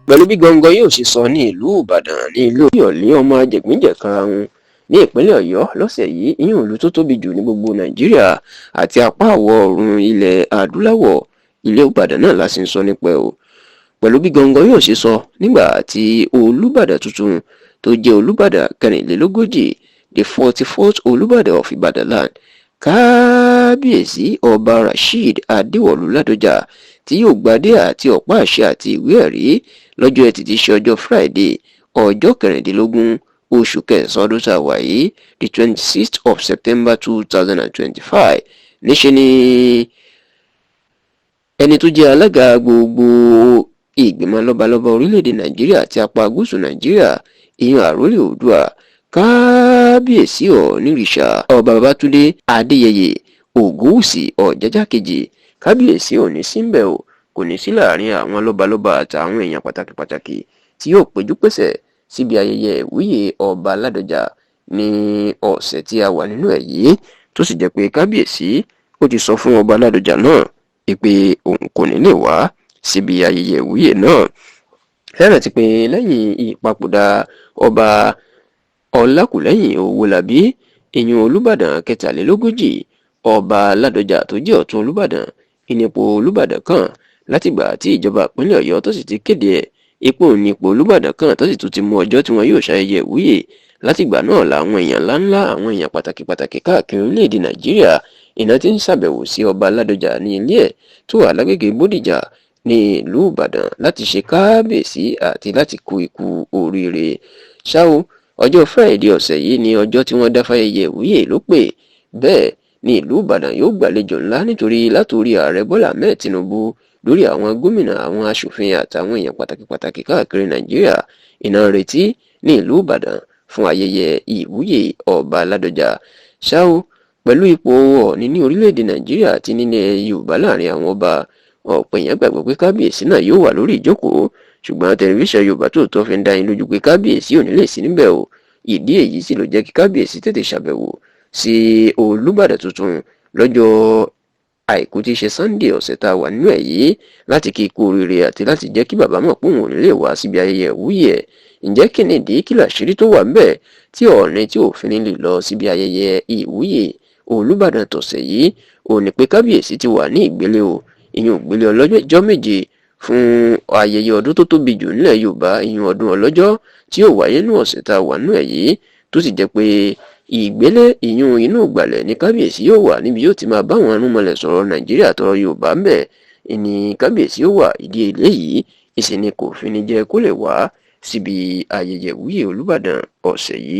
Pẹ̀lú bí gbọ̀ngàn yóò ṣe sọ ní ìlú Ìbàdàn ní ìlú Olúyọ̀lé ọmọ ajẹ̀gbín-jẹ̀karahun ní ìpínlẹ̀ Ọ̀yọ́ lọ́sẹ̀ yìí, ìyún ìlú tó tóbi jù ní gbogbo Nàìjíríà àti apá àwọ̀ oòrùn ilẹ̀ adúláwọ̀, ilé Ìbàdàn náà la sì ń sọ nípa ẹ̀ o. Pẹ̀lú bí gbọ̀ngàn yóò ṣe sọ nígbà tí Olúbàdàn tuntun tó jẹ́ Olúbàdàn 44, the 44th Olúbàdàn of Ibadan land, Kábíyèsí Ọba Rasheed Adéwọ̀lú Ládọjà, tí yóò gbadé àti ọ̀pá àṣẹ àti ìwé ẹ̀rí lọ́jọ́ Ẹtì tí í ṣe ọjọ́ Friday, ọjọ́ 16 oṣù kẹsàn-án ọdún tá a wà yìí, the 26th of September 2025. Níṣẹ́ ni ẹni tó jẹ́ alága gbogbo ìgbìmọ̀ lọ́balọ́ba orílẹ̀-èdè Nàìjíríà àti apá gúúsù Nàìjíríà, ìyẹn àrólé Oòduà, Kábíyèsí Ọ̀nìrìṣà Ọba Babátúndé Adéyẹyè Ògúnwùsì Ọ̀jájá kejì, kábíyèsí ò ní síbẹ̀ o, kò ní sí láàrin àwọn lọ́balọ́ba àtàwọn èèyàn pàtàkì pàtàkì tí yóò péjú pésẹ̀ síbi ayẹyẹ ìwúyè Ọba Ládọjà ní ọ̀sẹ̀ tí a wà nínú ẹ̀ yìí, tó sì jẹ́ pé kábíyèsí ó ti sọ fún Ọba Ládọjà náà pé òun kò ní lè wá síbi ayẹyẹ ìwúyè náà. Ẹ rántí pé lẹ́yìn ìpapòdà Ọba Ọlákùlẹ́hìn Owólabí, ìyún Olùbàdàn 43, Ọba Ládọjà tó jẹ́ ọ̀tún Olùbàdàn ìnípò Olùbàdàn kan látìgbà tí ìjọba ìpínlẹ̀ Ọ̀yọ́ tó sì ti kéde ẹ̀ ipò nípò Olùbàdàn kan, tó sì tún ti mú ọjọ́ tí wọn yóò ṣayẹyẹ ìwúyè. Látìgbà náà làwọn èèyàn ńláńlá, àwọn èèyàn pàtàkì pàtàkì káàkiri orílẹ̀-èdè Nàìjíríà iná ti ń ṣàbẹ̀wò sí Ọba Ládọjà ní ilé ẹ̀ tó wà lágbègbè Bódìjà ní ìlú Ìbàdàn láti ṣe kábíyèsí àti láti kú ikú oríire. Ṣá o, ọjọ́ Friday ọ̀sẹ̀ yìí ní ọjọ́ tí wọ́n dá fáyẹyẹ ìwúyè ló pè bẹ́ẹ̀ ní ìlú Ìbàdàn yóò gbàlejò ńlá, nítorí látòrí Ààrẹ Bọ́lá Ahmed Tinubu lórí àwọn gómìnà, àwọn aṣòfin àtàwọn èèyàn pàtàkì pàtàkì káàkiri Nàìjíríà iná ń retí ní ìlú Ìbàdàn fún ayẹyẹ ìwúyè Ọba Ládọjà. Ṣá o, pẹ̀lú ipò Ọọ̀ni ní orílẹ̀-èdè Nàìjíríà àti nílẹ̀ Yorùbá láàrin àwọn ọba, ọ̀pọ̀ èèyàn gbàgbọ́ pé kábíyèsí náà yóò wà lórí ìjókòó, ṣùgbọ́n tẹlifíṣàn Yorùbá Tòótọ́ fi ń dá yín lójú pé kábíyèsí ò ní lè sí níbẹ̀ o. Ìdí èyí sì ló jẹ́ kí kábíyèsí tètè ṣàbẹ̀wò sí Olúbàdàn tuntun lọ́jọ́ Àìkú tí í ṣe Sunday ọ̀sẹ̀ tá a wà nínú ẹ̀ yìí láti kí ikú oríire àti láti jẹ́ kí bàbá mọ̀ pé òun ò ní lè wá síbi ayẹyẹ ìwúyè ẹ̀. Ǹjẹ́ kí ni ìdí, kí làṣírí tó wà ńbẹ̀ tí Ọọ̀ni tí ò fi ní lè lọ síbi ayẹyẹ ìwúyè Olúbàdàn tọ̀sẹ̀ yìí? Ò ní pé kábíyèsí ti wà ní ìgbélé o, ìyún ìgbélé ọlọ́jọ́ 7 fún ayẹyẹ ọdún tó tóbi jù nílẹ̀ Yorùbá, ìyún ọdún ọlọ́jọ́ tí yóò wáyé ní ọ̀sẹ̀ tá a wà nínú ẹ̀ yìí, tó sì jẹ́ pé ìgbélé, ìyún inú ìgbàlẹ̀ ní kábíyèsí yóò wà níbi yóò ti máa bá àwọn arúnmọlẹ̀ sọ̀rọ̀ Nàìjíríà tọrọ Yorùbá ń bẹ̀ ìní kábíyèsí yóò wà. Ìdí eléyìí ìsìn ni kò fi ní jẹ́ kó lè wá síbi ayẹyẹ ìwúyè Olúbàdàn ọ̀sẹ̀ yìí.